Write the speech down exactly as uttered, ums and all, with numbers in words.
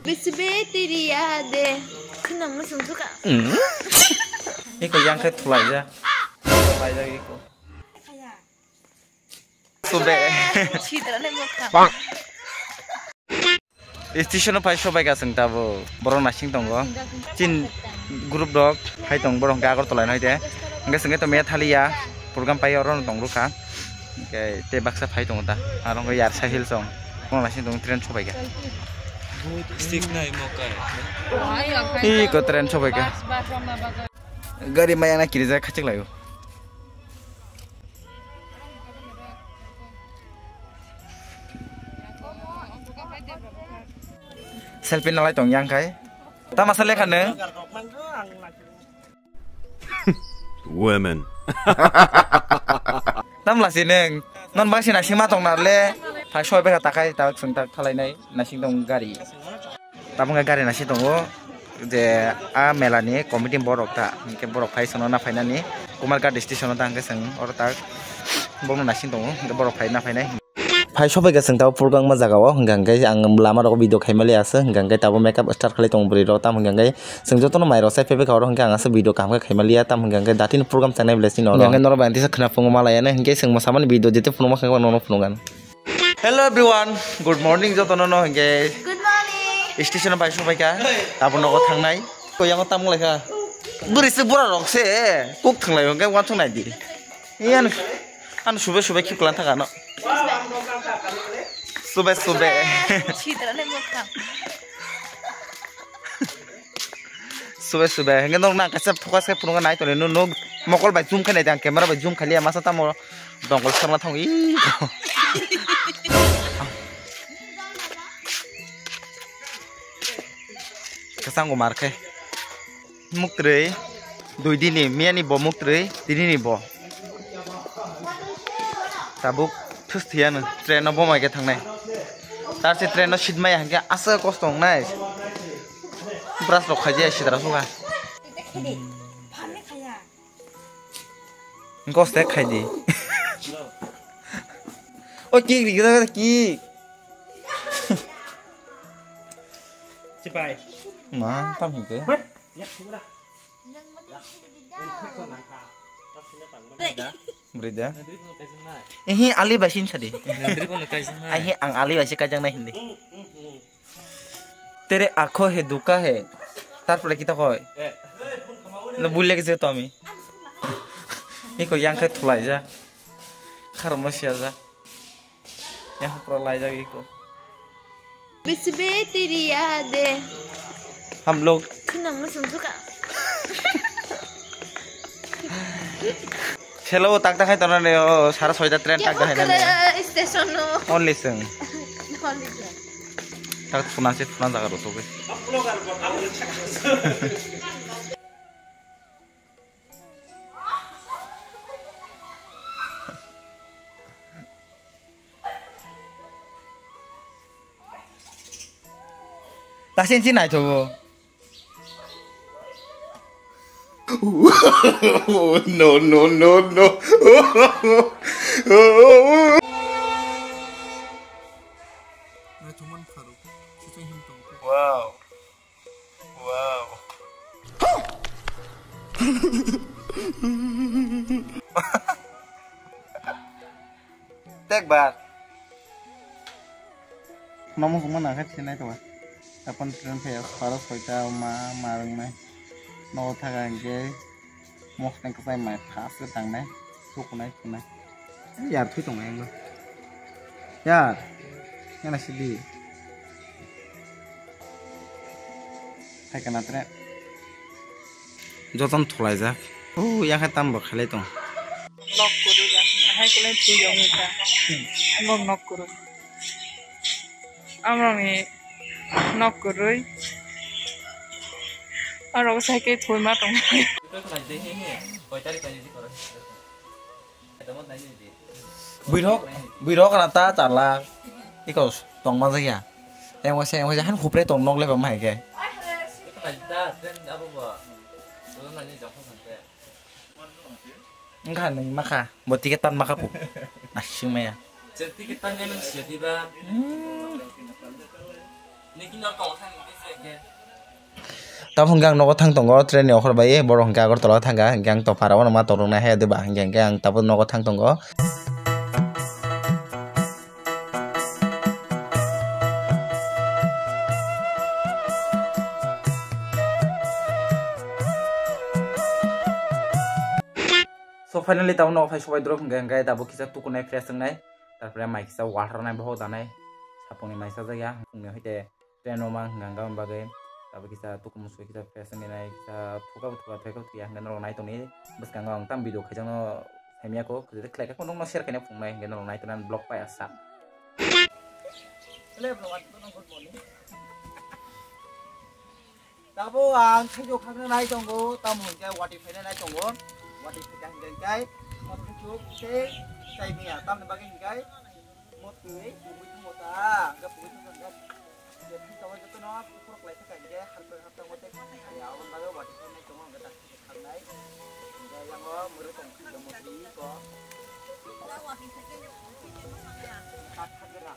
Bisbe tiriya de. Khuna musung suka. Hmm? Iko yang khe thulaijak. Thulaijak iko. Sube. Sitara ne mokha. Station o phai sobai ka chwng tabuk. Borok nasing tongo. Chin group rok hai tong borok hwnkhe Agartala ni hai de. Hwnkhe chwng khe to Meghalaya program pai oro no tong rwkha. Hwnkhe tei baksa phai tongo ta. Aro hwnkhe Yarsa Hills song. Borok nasing tongo train sobai ka. Stick nai mokai. Iko train sobai ka. Gari maya na kirijak khachik laio. Selfie nalai tong yang khai. Tama sa lekha nung? Women. Tam lasi nung. Non bangsi nasing ma tong narle. Phai soi beka takai tak sung tak thalai nai. Nasing tong gari. Tabuk khe gari naising tongo je a mela ni committee borok ta, hwnkhe borok phai songno na phainani Kumarghat station o ta, hwnkhe chwng oro ta bokno naising tongo, hwnkhe borok phai na phainai. Phai sobai khe chwng tabuk phurkangma jaga o, hwnkhe hwnkhe ang lama rogo video khaimali aswk, hwnkhe hwnkhe tabuk makeup start khlai tongo bwrwi rok, tamo hwnkhe hwnkhe chwng jotono mai rok sai phaibai kha oro, hwnkhe ang aswk video kaham khe khaimaliya, tamo hwnkhe hwnkhe datino program changnai belai chini oro. Hwnkhe norok bai ang tisa khwna phungo ma laiya nai, hwnkhe chwng mosamani video jete phunukma khe norok phunukgwn. Hello everyone, good morning jotono no hwnkhe. Good morning. Station bai sobai kha, abo nogo thangnai. Ko yango tamung lai kha. Bwrwi se bura rok se kuk thanglai hwnkhe wansuk nai di. Yan an sube sube khip klan thaka no. Sube sube. Sitra ne mokha. Sube sube. Hingke nok nang kaisa focus khe phunukna nai tongwi nuk mokol bai zoom khe nai tang camera bai zoom khailiya masa tamo dongol sorna thang i. Kwchang umar khe. Muktrwi dui dini miyani bo muktrwi tinini bo. Tabuk thus thiyano train no bomai khe thangnai. Tarse train no seat maya hwnkhe aswk kosto wngnai. Brush rok khaijaya sidra sukha. Hwnkhe o stack khai di. O kick ri gida kick. Sipai. Ma, tam hingke. Mat. Yak, sugura. Bwrwi da. Ehi, ali bai sin sadi. Ehi, ang ali bai se kajang nai hindi. तेरे आंखों है धोखा है। তারপরে কিতা কয়? না, ভুলে গেছি তো আমি। Iko yang khai thulai ja. Kharmo siya ja. Yang pura lai ja iko. Bisbe tiri yaad hai. Hum log. Khuna musung suka. Selo tak tak hai tona ne o sara soita train tak tak hai na ne. Station no. Only sung. Only sung. Tak phuna se phuna jaga ro sobe. Tasin si nai thogo. No, no, no, no. Wow. Wow. Tekbar. Nomo kuma nangkhe thinai towa. Tapon train phai sara soita ma ma rwngnai. Nogo thaga hwnkhe mosnai kwchai mai fast khe tangnai. Sukunai khunai. Yar thui tongo yang. Yar. Yana sidi. Hai kana tre. Joton thulaijak. O yang hai tam bo khalai tong. Nok kuru ba. Hai kule thui yong ta. Nok nok kuru. Amrong ni nok kurui. Arok sai ke thui ma tong. Buirok, buirok na ta chala. Iko tong ma jaya. Yang wasa yang wasa han khupre tong nok le ba mai ke. Engkha nung makha, bo ticket tan makha pu. Asing maya. Ticket tan yang siya di ba. Hmm. Tamo hwnkhe ang nogo thang tongo, train ni okhor bai borok hwnkhe Agartala thangkha, hwnkhe ang topha rok no ma tong rwknai hai, de ba hwnkhe, hwnkhe ang tabuk nogo thang tongo. So finally tabuk nogo phai sobai drop hwnkhe, hwnkhe tabuk kisa tukunai fresh wngnai, tarpore mai kisa water nai bohok danai, sapungni mai sajak ya, phungni hoite. Train o ma hwnka hwnka bagwi tabuk kisa tukumu sui kisa fresh wngwi nai kisa thuka thuka thoi kha thuya hwnka norok nai tongni bwskango ang tam video khaijakno saimya kho khwlai kha nokno share khaina phunuknai hwnka norok nai tongna vlog pai asa. Hello everyone, good morning. Tabo ang thaijo khakna nai tongo, tamo hwnkhe wati phaina nai tongo, wati phaikha hwnkhe hwnkhe tamo hwnkhe tei chai maya tamni bagwi hwnkhe. Motwi, pugwi thangbo ta, hwnkhe pugwi thangkha hwnkhe, je thang tongo jotono bukhuk rok lai thangkha hwnkhe, harpre haptango tei khaknai, aboni bagwi watwi phainai tongo hwnkhe, tak thangkha khaknai. Hwnkhe yango mwrwi tong kha hwnkhe motwi ko. Kak kha gra.